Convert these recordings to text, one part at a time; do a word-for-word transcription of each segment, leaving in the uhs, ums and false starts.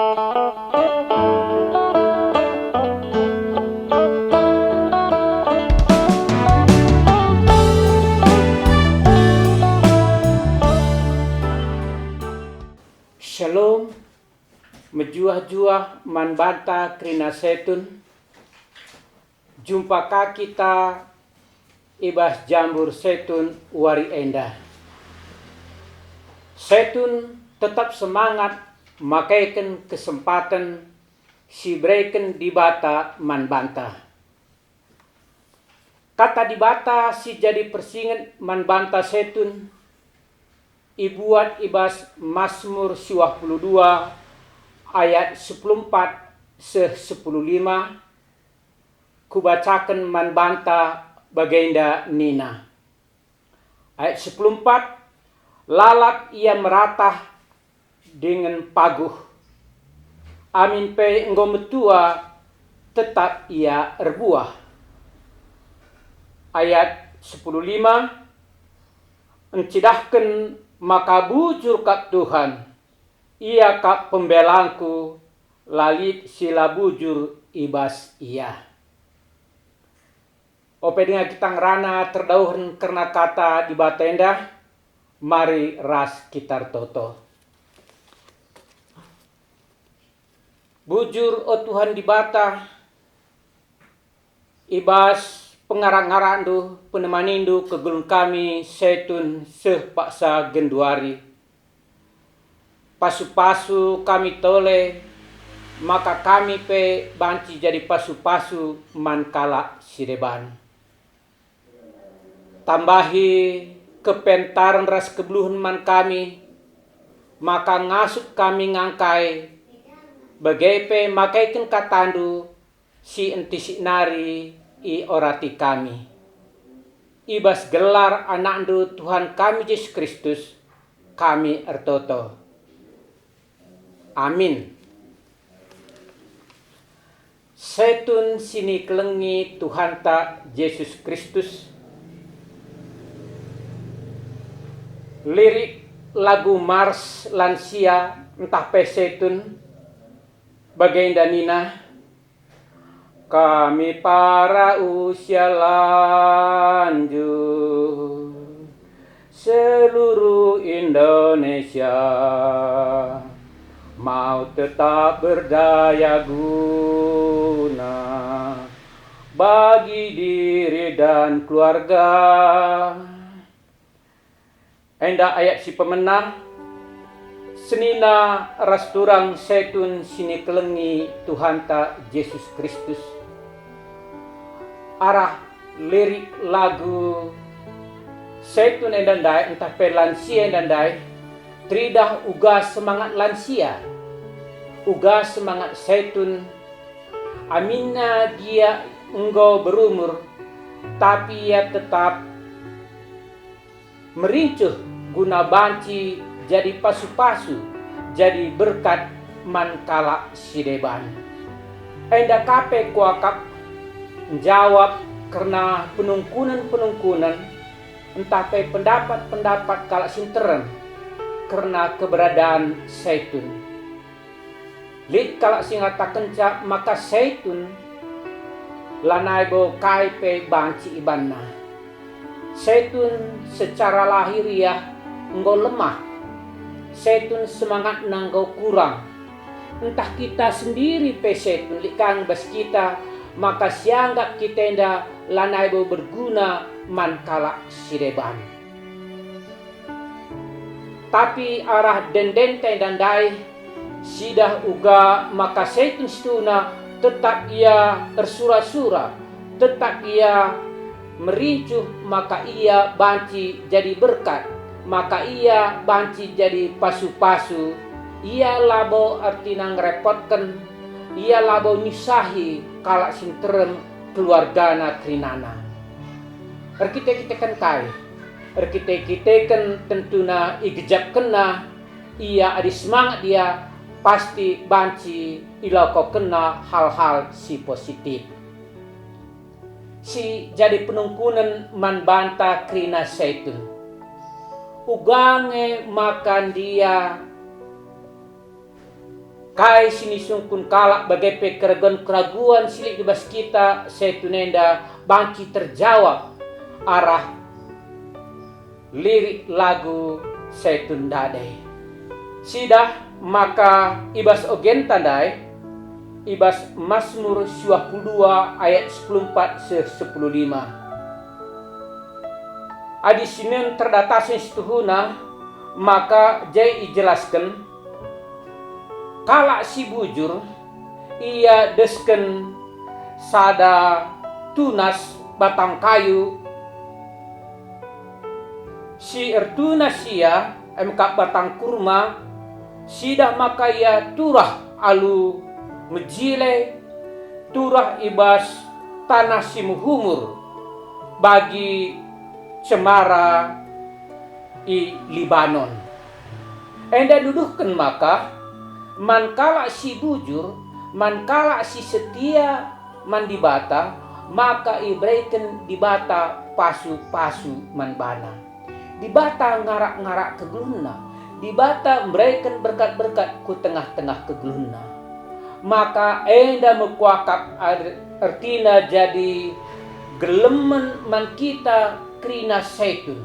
Shalom, mejuah-juah man banta kerina Setun. Jumpa ka kita i bas jambur Setun wari enda. Setun tetap semangat makeken kesempaten si ibereken Dibata man banta. Kata Dibata si jadi persinget man banta Setun ibuat i bas Masmur siwah puluh dua ayat sepuluh empat seh sepuluh lima, kubacaken man banta bagenda nina. Ayat sepuluh empat, "Lalap ia meratah dingen paguh, amin pe enggo metua tetap ia erbuah." Ayat sepuluh lima, "Encidahken maka bujur kap Tuhan, Ia kap pembelangku, la lit si la bujur i bas Ia." Ope denga kita ngerana terdauhen kerna kata Dibata enda, mari ras kita ertoto. Bujur, o Tuhan Dibata, i bas pengarak-ngarakNdu, penemanindu kegeluhen kami Setun seh paksa genduari. Pasu-pasu kami tole, maka kami pe banci jadi pasu-pasu man kalak si deban. Tambahi kepentaren ras kebeluhen man kami, maka ngasup kami ngangkai, bage pe makaiken katandu si entisik nari iorati kami. I bas gelar AnakNdu Tuhan kami Jesus Kristus, kami ertoto. Amin. Setun si nikelengi Tuhanta Jesus Kristus. Lirik lagu Mars lansia ntah pe Setun bagenda nina, "Kami para usia lanjut seluruh Indonesia mau tetap berdaya guna bagi diri dan keluarga." Enda ayat si pemena, senina ras turang Setun si nikelengi Tuhanta Jesus Kristus. Arah lirik lagu Setun enda ndai ntah pe lansia enda ndai, teridah uga semangat lansia, uga semangat Setun, aminna gia enggo berumur, tapi ia tetap merincuh guna banci jadi pasu-pasu, jadi berkat man kalak si deban. Enda ka pe kuakap njawab kerna penungkunen-penungkunen ntah pe pendapat-pendapat kalak si nterem kerna keberadaan Setun. Lit kalak si ngatakenca maka Setun lanai bo kai pe banci ibanna. Setun secara lahiriah enggo lemah. Setun semangatna enggo kurang. Ntah kita sendiri pe Setun lit ka bas kita, maka sianggap kita enda lanai bo berguna man kalak si deban. Tapi arah ende-endenta enda ndai, sidah uga maka Setun situhuna tetap ia ersura-sura, tetap ia merincuh maka ia banci jadi berkat, maka ia banci jadi pasu-pasu, ia labo ertina ngerepotken, ia labo nyusahi kalak si nterem keluargana kerinana. Erkite-kiteken kai? Erkite-kiteken tentuna igejapkenna ia adi semangat ia, pasti banci ilakokenna hal-hal si positif. Si jadi penungkunen man banta kerina Setun. Uga nge maka ndia Kai si nisungkun kalak bage pe keraguan-keraguan si lit i bas kita Saitun enda banci terjawab arah lirik lagu Saitun ndai. Sidah maka i bas ogenta ndai, i bas Masmur siwah puluh dua ayat sepuluh empat seh sepuluh lima. Adi sinen terdatasen situhuna, maka je ijelasken, kalak si bujur, ia desken sada tunas batang kayu si ertunas ia, emkap batang kurma, sidah maka ia turah alu mejile, turah i bas taneh si mehumur bagi cemara i Libanon. Enda nuduhken maka man kalak si bujur, man kalak si setia man Dibata, maka ibereken Dibata pasu-pasu man bana. Dibata ngarak-ngarak kegeluhna. Dibata mbereken berkat-berkat ku tengah-tengah kegeluhna. Maka enda me kuakap ar-, ertina jadi gelemen man kita kerina Saitun.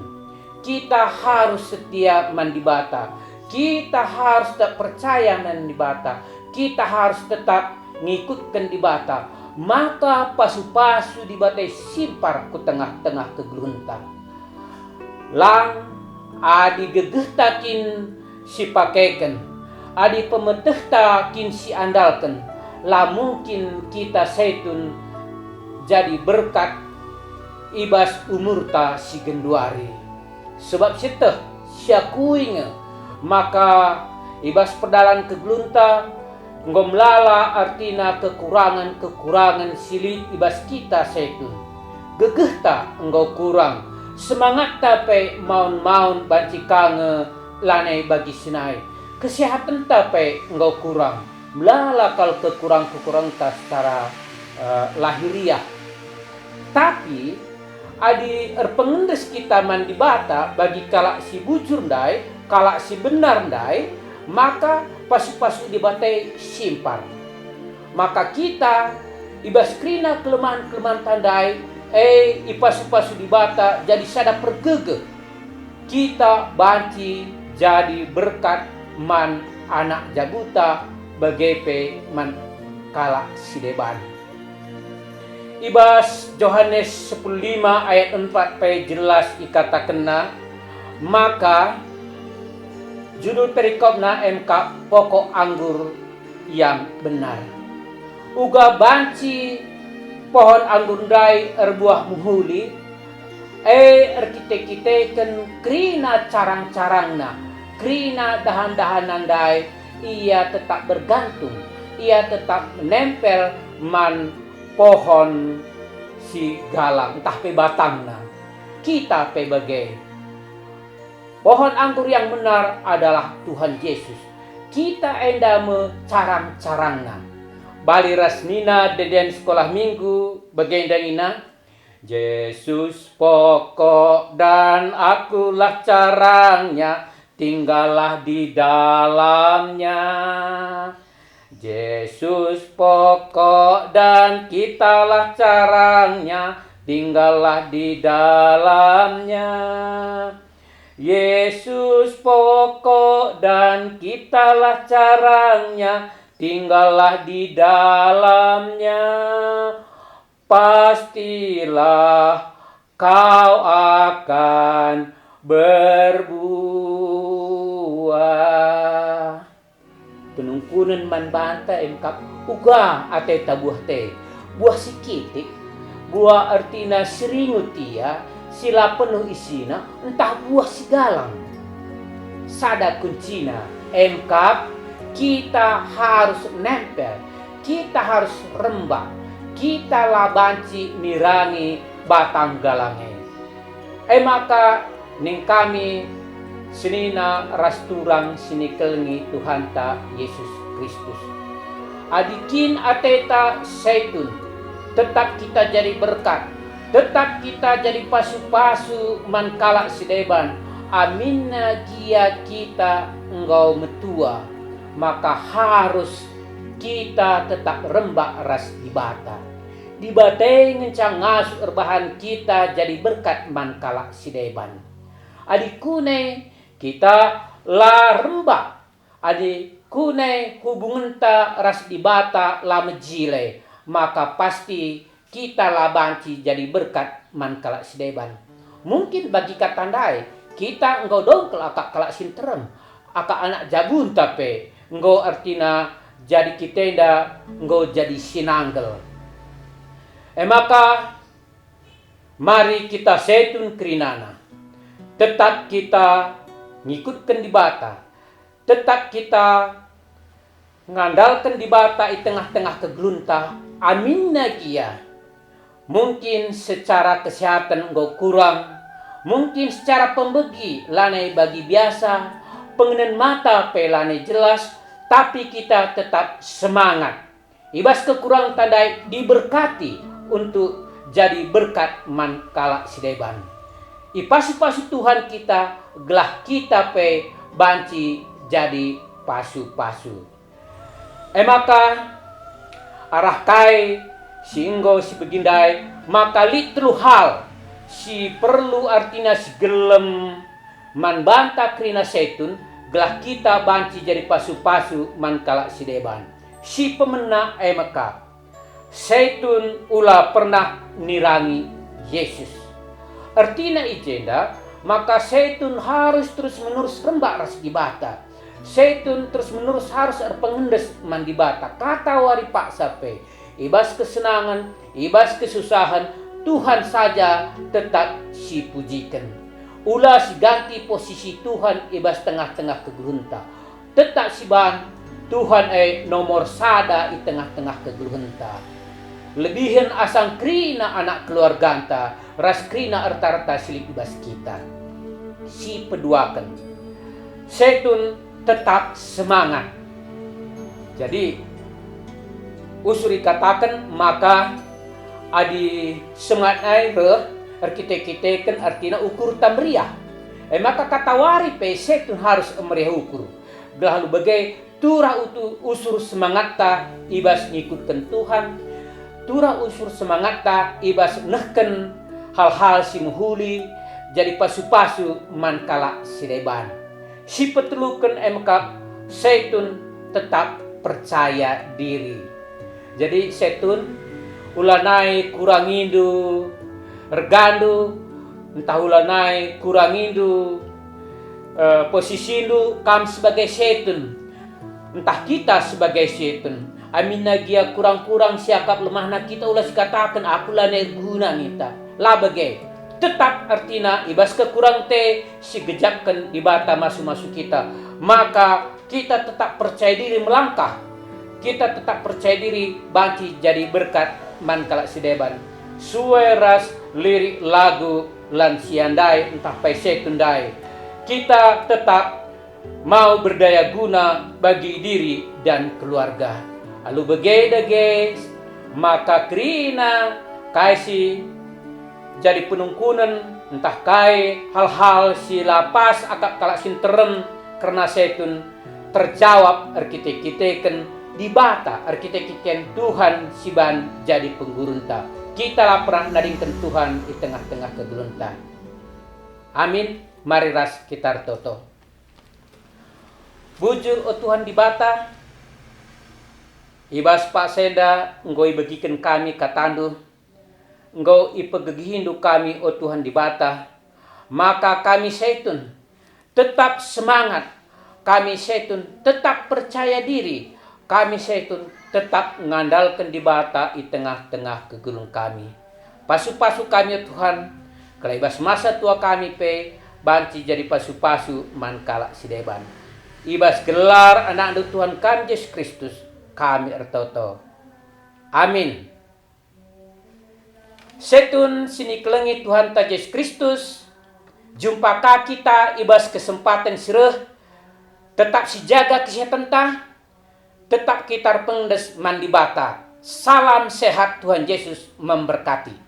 Kita harus setia man Dibata. Kita harus tetap percaya man Dibata. Kita harus tetap ngikutken Dibata. Maka pasu-pasu Dibata simpar ku tengah-tengah kegeluhenta. Lang adi gegehta kin si pakeken, adi pemetehta kin si andalken, la mungkin kita Saitun jadi berkat i bas umurta si genduari. Sebab sieteh, siakui nge maka i bas perdalan kegeluhenta enggo melala, artina kekurangen-kekurangen si lit i bas kita Saitun. Gegehta enggo kurang, semangatta pe maun-maun banci ka nge lanai bagi senai. Kesehatenta pe enggo kurang, melala kal kekurang-kekurangenta secara, eh, lahiriah. Tapi adi erpengendes kita man Dibata bagi kalak si bujur ndai, kalak si benar ndai, maka pasu-pasu Dibata simpar. Maka kita i bas kerina kelemahen-kelemahenta ndai, e, ipasu-pasu Dibata jadi sada pergegeh. Kita banci jadi berkat man anak jabuta, bage pe man kalak si deban. I bas Johanes sepuluh lima ayat empat pe jelas ikatakenna, maka judul perikopna emkap pokok anggur yang benar. Uga banci pohon anggur ndai erbuah mehuli, e, erkite-kiteken kerina carang-carangna, kerina dahan-dahanna ndai, ia tetap bergantung, ia tetap menempel man pohon si galang, ntah pe batangna. Kita pe bage. Pohon anggur yang benar adalah Tuhan Yesus. Kita enda me carang-carangna. Bali ras nina deden sekolah minggu bagenda nina, "Yesus pokok dan akulah carangnya, tinggallah di dalamnya." Yesus pokok dan kitalah carangnya, tinggallah di dalamnya. Yesus pokok dan kitalah carangnya, tinggallah di dalamnya. Pastilah kau akan berbuah. Penungkunen man banta emkap uga ateta buah te, buah si kitik, buah ertina si ringut ia, si la penuh isina, ntah buah si galang. Sada kuncina, emkap kita harus nempel, kita harus rembak, kita la banci nirangi batang galang e. E maka, ning kami senina ras turang si nikelengi Tuhanta Yesus Kristus. Adi kin ateta setun, tetap kita jadi berkat, tetap kita jadi pasu-pasu man kalak si deban, aminna gia kita enggo metua. maka harus kita tetap rembak ras Dibata. Dibata e ngenca ngasup erbahan kita jadi berkat man kalak si deban. Adi kune kita la rembak, adi kune hubungenta ras Dibata la mejile, maka pasti kita la banci jadi berkat man kalak si deban. Mungkin bagi kata ndai, kita enggo dongkel aka kalak si nterem, aka anak jabunta pe enggo, ertina jadi kita enda enggo jadi si nanggel. E maka, mari kita setun kerinana. Tetap kita ngikutken Dibata. Tetap kita ngandalken Dibata i tengah-tengah kegeluhenta, aminna gia. Mungkin secara kesehatan enggo kurang, mungkin secara pembegi lanai bagi biasa, pengenen mata pe lanai jelas, tapi kita tetap semangat. I bas kekurangenta ndai diberkati untuk jadi berkat man kalak si deban. Ipasu-pasu Tuhan kita gelah kita pe banci jadi pasu-pasu. E maka, arah kai si enggo sibegi ndai, maka lit telu hal si perlu, ertina si gelem man banta kerina setun, gelah kita banci jadi pasu-pasu man kalak si deban. Si pemena e maka, setun ula pernah nirangi Jesus. Ertina i jenda maka setun harus terus-menerus rembak ras Dibata. Setun terus-menerus harus erpengendes man Dibata, katawari paksa pe, i bas kesenangen, i bas kesusahen, Tuhan saja tetap sipujiken. Ula siganti posisi Tuhan i bas tengah-tengah kegeluhenta. Tetap siban Tuhan e nomor sada i tengah-tengah kegeluhenta. Lebihen asang kerina anak keluarganta ras kerina erta-erta si lit i bas kita. Si peduaken, setun tetap semangat. Jadi, usur ikataken maka adi semangat nai reh erkite-kiteken, ertina ukurta meriah. E maka katawari pe setun harus meriah ukur. Gelah alu bage turah utu-, usur semangatta i bas ngikutken Tuhan, turah usur semangatta i bas nehken hal-hal si mehuli, jadi pasu-pasu man kalak si deban. Si peteluken e mekap, setun tetap percaya diri. Jadi setun, ulanai kurangindu regandu, ntah ulanai kurangindu, eh, posisindu kam sebagai setun, ntah kita sebagai setun. Aminna gia kurang-kurang siakap lemahna kita, ula sikataken, "Aku lanai erguna," ninta. La bage. Tetap ertina i bas kekurangenta sigejapken Dibata masu-masu kita. Maka kita tetap percaya diri melangkah. Kita tetap percaya diri banci jadi berkat man kalak si deban. Sue ras lirik lagu lansia ndai ntah pe setun ndai, kita tetap mau berdaya guna bagi diri dan keluarga. Alu bage dage, maka kerina kai si jadi penungkunen, ntah kai hal-hal si la pas akap kalak si nterem kerna setun, terjawab erkite-kiteken Dibata, erkite-kiteken Tuhan si ban jadi penggurunta. Kita la pernah nadingken Tuhan i tengah-tengah kegeluhenta. Amin. Mari ras kita ertoto. Bujur, o Tuhan Dibata, i bas paksa enda enggo ibegiken kami kataNdu, enggo ipegegihiNdu kami, o Tuhan Dibata, maka kami setun tetap semangat, kami setun tetap percaya diri, kami setun tetap ngandalken Dibata i tengah-tengah kegeluhen kami. Pasu-pasu kami, o Tuhan, gelah i bas masa tua kami pe banci jadi pasu-pasu man kalak si deban. I bas gelar AnakNdu Tuhan kami Jesus Kristus, kami ertoto. Amin. Setun si nikelengi Tuhanta Jesus Kristus, jumpa ka kita i bas kesempaten si reh, tetap sijaga kesehatenta, tetap kita erpengendes man Dibata. Salam sehat, Tuhan Jesus memberkati.